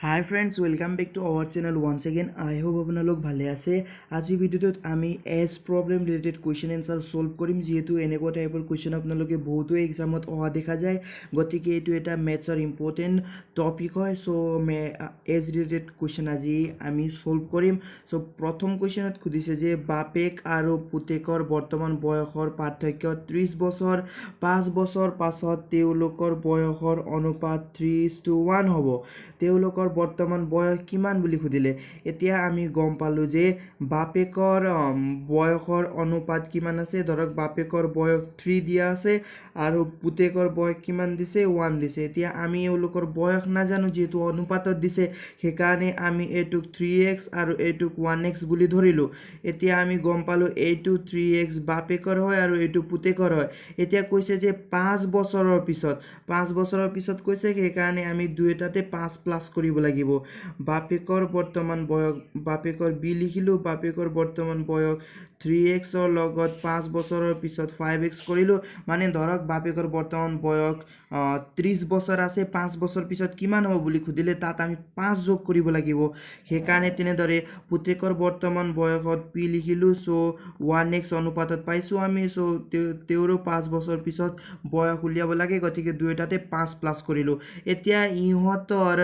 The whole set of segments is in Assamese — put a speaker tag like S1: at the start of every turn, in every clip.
S1: Hi friends, welcome back to our channel once again. I hope আপোনালোক ভালে আছে। আজি ভিডিঅ'টোত আমি age problem related question answer solve কৰিম। যিহেতু এনেকুৱা টাইপৰ কুৱেশ্যন আপোনালোকে বহুতো এক্সামত অহা দেখা যায়, গতিকে এইটো এটা মেথছৰ ইম্পৰ্টেণ্ট টপিক হয়। চ' এজ ৰিলেটেড কুৱেশ্যন আজি আমি ছল্ভ কৰিম। চ' প্ৰথম কুৱেশ্যনত সুধিছে যে বাপেক আৰু পুতেকৰ বৰ্তমান বয়সৰ পাৰ্থক্য 30 বছৰ, 5 বছৰ পাছত তেওঁলোকৰ বয়সৰ অনুপাত 3:1 হ'ব, তেওঁলোকৰ বৰ্তমান বয়স কিমান বুলি সুধিলে। এতিয়া আমি গম পালোঁ যে বাপেকৰ বয়সৰ অনুপাত কিমান আছে। ধৰক বাপেকৰ বয়স 3 দিয়া আছে আৰু পুতেকৰ বয়স কিমান দিছে, 1 দিছে। এতিয়া আমি এওঁলোকৰ বয়স নাজানো, যিহেতু অনুপাতত দিছে, সেইকাৰণে আমি এইটোক 3x আৰু এইটোক 1x বুলি ধৰিলোঁ। এতিয়া আমি গম পালোঁ এইটো 3x বাপেকৰ হয় আৰু এইটো পুতেকৰ হয়। এতিয়া কৈছে যে 5 বছৰৰ পিছত, 5 বছৰৰ পিছত কৈছে, সেইকাৰণে আমি দুয়োটাতে 5 প্লাছ কৰিব লাগিব। বাপেকৰ বৰ্তমান বয়স, বাপেকৰ বি লিখিলোঁ, বাপেকৰ বৰ্তমান বয়স 3xৰ লগত 5 বছৰৰ পিছত 5x কৰিলোঁ। মানে ধৰক বাপেকৰ বৰ্তমান বয়স 30 বছৰ আছে, 5 বছৰ পিছত কিমান হ'ব বুলি সুধিলে তাত আমি 5 যোগ কৰিব লাগিব। সেইকাৰণে তেনেদৰে পুতেকৰ বৰ্তমান বয়সত পি লিখিলোঁ, চ' 1x অনুপাতত পাইছোঁ আমি। চ' তেওঁৰো 5 বছৰ পিছত বয়স উলিয়াব লাগে, গতিকে দুয়োটাতে 5 প্লাছ কৰিলোঁ। এতিয়া ইহঁতৰ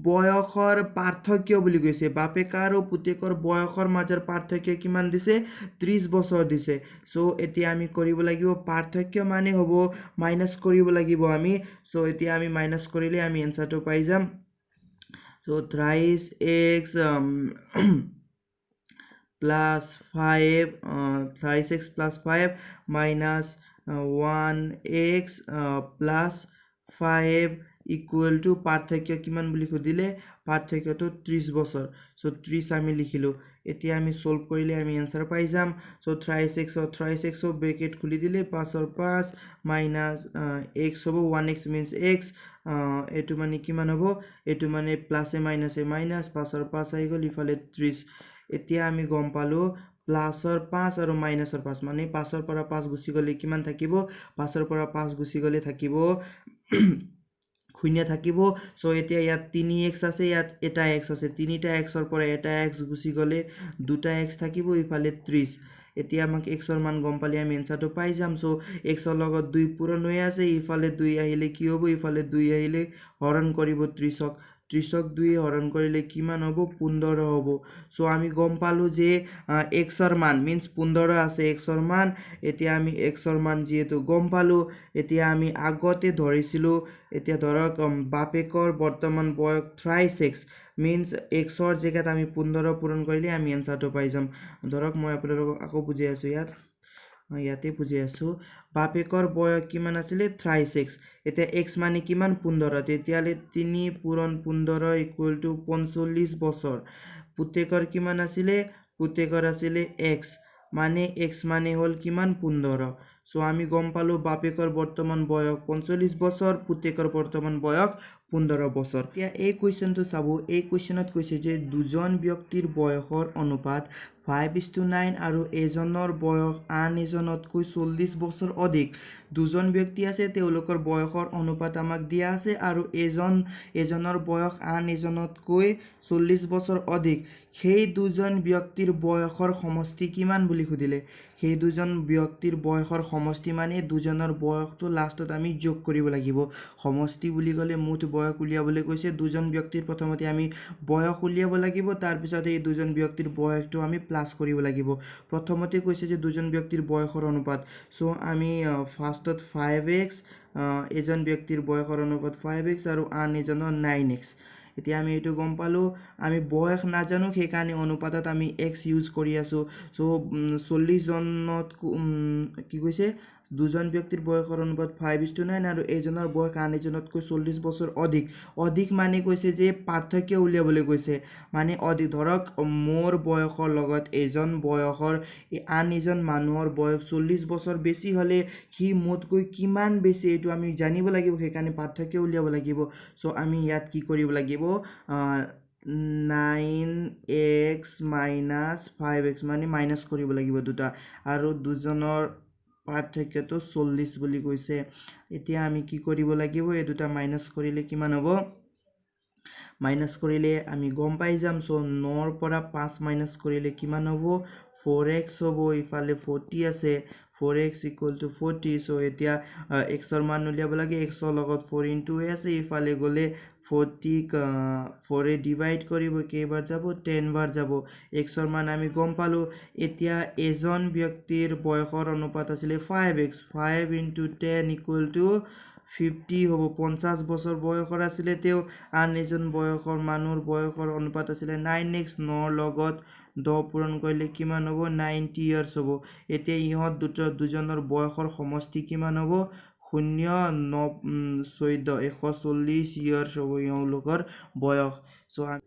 S1: বয়সৰ পাৰ্থক্য বুলি কৈছে, বাপেক আৰু পুতেকৰ বয়সৰ মাজৰ পাৰ্থক্য কিমান দিছে, 30 বছৰ দিছে। চ' এতিয়া আমি কৰিব লাগিব, পাৰ্থক্য মানে হ'ব মাইনাছ কৰিব লাগিব আমি। চ' এতিয়া আমি মাইনাছ কৰিলে আমি এনচাৰটো পাই যাম। চ' 3x plus 5, 3x plus 5 minus 1x plus 5 equal to পাৰ্থক্য কিমান বুলি সুধিলে, পাৰ্থক্যটো 30 বছৰ। চ' 30 আমি লিখিলোঁ। এতিয়া আমি ছল্ভ কৰিলে আমি এনচাৰ পাই যাম। চ' 3x bracket খুলি দিলে 5ৰ 5 মাইনাছ এক্স হ'ব, 1x means x, এইটো মানে কিমান হ'ব, এইটো মানে প্লাছে মাইনাছে মাইনাছ, 5ৰ 5 আহি গ'ল, ইফালে 30। এতিয়া আমি গম পালোঁ প্লাছৰ 5 আৰু মাইনাছৰ 5, মানে 5ৰ পৰা 5 গুচি গ'লে কিমান থাকিব, 5ৰ পৰা 5 গুচি গ'লে থাকিব শূন্য থাকিব। চ' এতিয়া ইয়াত 3x আছে, ইয়াত এটা এক্স আছে, 3টা এক্সৰ পৰা এটা এক্স গুচি গ'লে 2টা এক্স থাকিব, ইফালে 30। এতিয়া আমাক এক্সৰ মান গম পালে আমি এনচাৰটো পাই যাম। চ' এক্সৰ লগত 2 পূৰণ হৈ আছে, ইফালে 2 আহিলে কি হ'ব, ইফালে 2 আহিলে হৰণ কৰিব 30ক, 30ক 2 হৰণ কৰিলে কিমান হ'ব, 15 হ'ব। চ' আমি গম পালোঁ যে এক্সৰ মান মিনছ 15 আছে এক্সৰ মান। এতিয়া আমি এক্সৰ মান যিহেতু গম পালোঁ, এতিয়া আমি আগতে ধৰিছিলোঁ, এতিয়া ধৰক বাপেকৰ বৰ্তমান বয়স 3x means এক্সৰ জেগাত আমি 15 পূৰণ কৰিলে আমি এনচাৰটো পাই যাম। ধৰক মই আপোনালোকক আকৌ বুজাই আছোঁ, ইয়াতে বুজাই আছোঁ। বাপেকৰ বয়স কিমান আছিলে, 3x, এতিয়া এক্স মানে কিমান, 15, তেতিয়াহ'লে 3 পূৰণ 15 ইকুৱেল টু 45 বছৰ। পুতেকৰ কিমান আছিলে, পুতেকৰ আছিলে এক্স, মানে এক্স মানে হ'ল কিমান, 15। চ' আমি গম পালোঁ বাপেকৰ বৰ্তমান বয়স 45 বছৰ, পুতেকৰ বৰ্তমান বয়স 15 বছৰ। এতিয়া এই কুৱেশ্যনটো চাব, এই কুৱেশ্যনত কৈছে যে দুজন ব্যক্তিৰ বয়সৰ অনুপাত 5:9 আৰু এজনৰ বয়স আন এজনতকৈ 40 বছৰ অধিক। দুজন ব্যক্তি আছে, তেওঁলোকৰ বয়সৰ অনুপাত আমাক দিয়া আছে আৰু এজনৰ বয়স আন এজনতকৈ 40 বছৰ অধিক। সেই দুজন ব্যক্তিৰ বয়সৰ সমষ্টি কিমান বুলি সুধিলে। সেই দুজন ব্যক্তিৰ বয়সৰ সমষ্টি মানে দুজনৰ বয়সটো লাষ্টত আমি যোগ কৰিব লাগিব। সমষ্টি বুলি ক'লে মুঠ বয়স উলিয়াবলৈ কৈছে। দুজন ব্যক্তিৰ প্ৰথমতে আমি বয়স উলিয়াব লাগিব, তাৰপিছত এই দুজন ব্যক্তিৰ বয়সটো আমি প্লাছ কৰিব লাগিব। প্ৰথমতে কৈছে যে দুজন ব্যক্তিৰ বয়সৰ অনুপাত। চ' আমি ফাৰ্ষ্টত 5x, এজন ব্যক্তিৰ বয়সৰ অনুপাত 5x আৰু আন এজনৰ 9x। এতিয়া আমি এইটো গম পালোঁ, আমি বয়স নাজানো, সেইকাৰণে অনুপাতত আমি এক্স ইউজ কৰি আছোঁ। চ' 40 জনত কি কৈছে, দুজন ব্যক্তিৰ বয়সৰ অনুপাত 5:9 আৰু এজনৰ বয়স আন এজনতকৈ 40 বছৰ অধিক। অধিক মানে কৈছে যে পাৰ্থক্য উলিয়াবলৈ কৈছে, মানে অধিক। ধৰক মোৰ বয়সৰ লগত এজন বয়সৰ আন এজন মানুহৰ বয়স 40 বছৰ বেছি হ'লে সি মোতকৈ কিমান বেছি এইটো আমি জানিব লাগিব, সেইকাৰণে পাৰ্থক্য উলিয়াব লাগিব। চ' আমি ইয়াত কি কৰিব লাগিব, 9x minus 5x মানে মাইনাছ কৰিব লাগিব দুটা, আৰু দুজনৰ পাৰ্থক্যটো 40 বুলি কৈছে। এতিয়া আমি কি কৰিব লাগিব, এই দুটা মাইনাছ কৰিলে কিমান হ'ব, মাইনাছ কৰিলে আমি গম পাই যাম। চ' 9ৰ পৰা 5 মাইনাছ কৰিলে কিমান হ'ব? 4x হ'ব। ইফালে 40 আছে, 4x equal to 40। চ' এতিয়া এক্সৰ মান উলিয়াব লাগে। এক্সৰ লগত 4 ইনটু এ আছে, ইফালে গ'লে 40ক 4-এ ডিভাইড কৰিব, কেইবাৰ যাব? 10 বাৰ যাব। এক্সৰ মান আমি গম পালোঁ। এতিয়া এজন ব্যক্তিৰ বয়সৰ অনুপাত আছিলে 5x, 5 into 10 equal to 50 হ'ব। 50 বছৰ বয়সৰ আছিলে তেওঁ। আন এজন বয়সৰ মানুহৰ বয়সৰ অনুপাত আছিলে 9x, 9ৰ লগত 10 পূৰণ কৰিলে কিমান হ'ব? 90 ইয়াৰ্ছ হ'ব। এতিয়া ইহঁত দুজনৰ বয়সৰ সমষ্টি কিমান হ'ব? 0, 9, 14, 140 ইয়াৰ্ছ হ'ব এওঁলোকৰ বয়স। চ'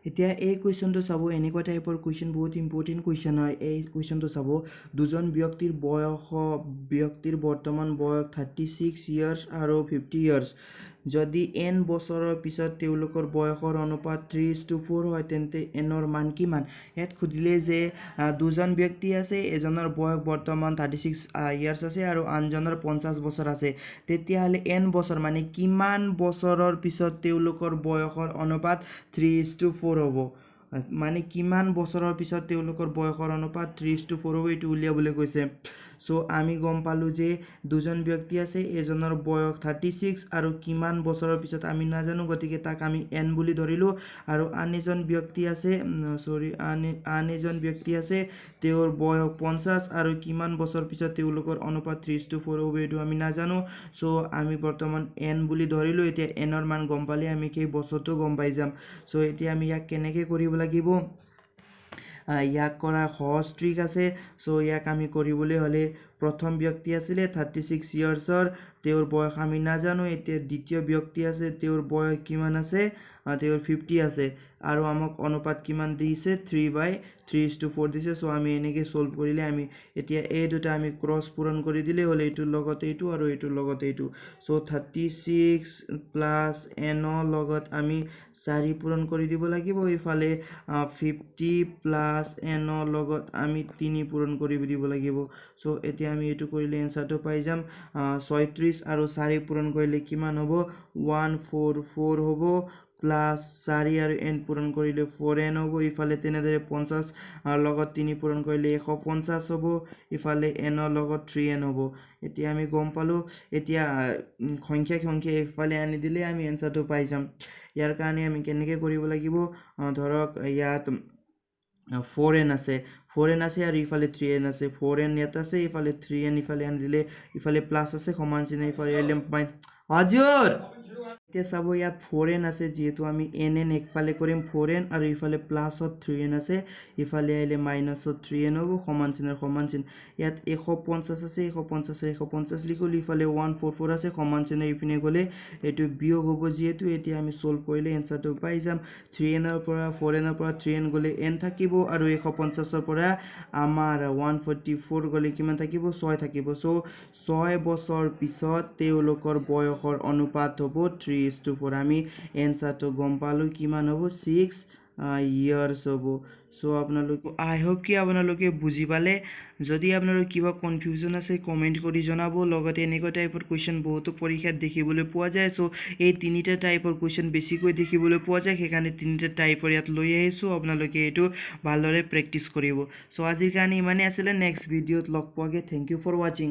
S1: এতিয়া এই কুৱেশ্যনটো চাব, এনেকুৱা টাইপৰ কুৱেশ্যন বহুত ইম্পৰ্টেণ্ট কুৱেশ্যন হয়। এই কুৱেশ্যনটো চাব, দুজন ব্যক্তিৰ বয়স, ব্যক্তিৰ বৰ্তমান বয়স 36 ইয়াৰ্ছ আৰু 50 ইয়াৰ্ছ। যদি এন বছৰৰ পিছত তেওঁলোকৰ বয়সৰ অনুপাত 3:4 হয়, তেন্তে এনৰ মান কিমান? ইয়াত সুধিলে যে দুজন ব্যক্তি আছে, এজনৰ বয়স বৰ্তমান 36 ইয়াৰ্ছ আছে আৰু আনজনৰ 50 বছৰ আছে। তেতিয়াহ'লে এন বছৰ মানে কিমান বছৰৰ পিছত তেওঁলোকৰ বয়সৰ অনুপাত 3:4 হ'ব, মানে কিমান বছৰৰ পিছত তেওঁলোকৰ বয়সৰ অনুপাত 3:4 হ'ব, এইটো উলিয়াবলৈ কৈছে। চ' আমি গম পালোঁ যে দুজন ব্যক্তি আছে, এজনৰ বয়স 36 আৰু কিমান বছৰৰ পিছত আমি নাজানো, গতিকে তাক আমি এন বুলি ধৰিলোঁ। আৰু আন এজন ব্যক্তি আছে, চৰি, আন এজন ব্যক্তি আছে, তেওঁৰ বয়স 50 আৰু কিমান বছৰ পিছত তেওঁলোকৰ অনুপাত 3:4 হ'ব এইটো আমি নাজানো। চ' আমি বৰ্তমান এন বুলি ধৰিলোঁ। এতিয়া এনৰ মান গম পালে আমি সেই বছৰটো গম পাই যাম। চ' এতিয়া আমি ইয়াক কেনেকৈ কৰিব লাগিব? ইয়াক কৰাৰ সহজ ট্ৰিক আছে। চ' ইয়াক আমি কৰিবলৈ হ'লে প্ৰথম ব্যক্তি আছিলে 36 ইয়াৰ্ছৰ, তেওঁৰ বয়স আমি নাজানো। এতিয়া দ্বিতীয় ব্যক্তি আছে, তেওঁৰ বয়স কিমান আছে? তেওঁৰ 50 আছে আৰু আমাক অনুপাত কিমান দিছে? 3:3:4 দিছে। চ' আমি এনেকৈ ছল্ভ কৰিলে আমি এতিয়া এই দুটা আমি ক্ৰছ পূৰণ কৰি দিলেই হ'ল, এইটোৰ লগত এইটো আৰু এইটোৰ লগত এইটো। চ' 36 প্লাছ এনৰ লগত আমি 4 পূৰণ কৰি দিব লাগিব, ইফালে 50 প্লাছ এনৰ লগত আমি 3 পূৰণ কৰি দিব লাগিব। চ' এতিয়া আমি এইটো কৰিলে এনচাৰটো পাই যাম। 36 আৰু 4 পূৰণ কৰিলে কিমান হ'ব? 144 হ'ব, প্লাছ 4 আৰু এন পূৰণ কৰিলে 4n হ'ব। ইফালে তেনেদৰে 50 লগত 3 পূৰণ কৰিলে 150 হ'ব, ইফালে এনৰ লগত 3n হ'ব। এতিয়া আমি গম পালোঁ। এতিয়া সংখ্যা সংখ্যা ইফালে আনি দিলে আমি এনচাৰটো পাই যাম। ইয়াৰ কাৰণে আমি কেনেকৈ কৰিব লাগিব? ধৰক ইয়াত 4n আছে, 4n আছে আৰু ইফালে 3n আছে, 4n ইয়াত আছে, ইফালে 3n ইফালে আনি দিলে ইফালে প্লাছ আছে, সমান চিহ্ন ইফালে আহিলে हजुर। এতিয়া চাব ইয়াত 4n আছে, যিহেতু আমি এন এন একফালে কৰিম 4n আৰু ইফালে প্লাছত 3n আছে, ইফালে আহিলে মাইনাছত 3n হ'ব, সমান চিহ্নৰ সমান চিহ্ন। ইয়াত 150 আছে, 150 150 লিখিলোঁ, ইফালে 144 আছে, সমান চিহ্ন ইপিনে গ'লে এইটো বিয়োগ হ'ব, যিহেতু এতিয়া আমি ছল্ভ কৰিলে এনচাৰটো পাই যাম। 3nৰ পৰা 4nৰ পৰা 3n গ'লে এন থাকিব আৰু 150ৰ পৰা আমাৰ 144 গ'লে কিমান থাকিব? 6 থাকিব। চ' 6 বছৰ পিছত তেওঁলোকৰ বয়সৰ অনুপাত হ'ব 3:4। আমি এনচাৰটো গম পালোঁ কিমান হ'ব? 6 ইয়াৰ্ছ হ'ব। চ' আপোনালোক আই হোপ কি আপোনালোকে বুজি পালে। যদি আপোনালোকৰ কিবা কনফিউজন আছে কমেণ্ট কৰি জনাব। লগতে এনেকুৱা টাইপৰ কুৱেশ্যন বহুতো পৰীক্ষাত দেখিবলৈ পোৱা যায়। চ' এই তিনিটা টাইপৰ কুৱেশ্যন বেছিকৈ দেখিবলৈ পোৱা যায়, সেইকাৰণে তিনিটা টাইপৰ ইয়াত লৈ আহিছোঁ। আপোনালোকে এইটো ভালদৰে প্ৰেক্টিছ কৰিব। চ' আজিৰ কাৰণে ইমানেই আছিলে। নেক্সট ভিডিঅ'ত লগ পোৱাকৈ। Thank U for ৱাচিং।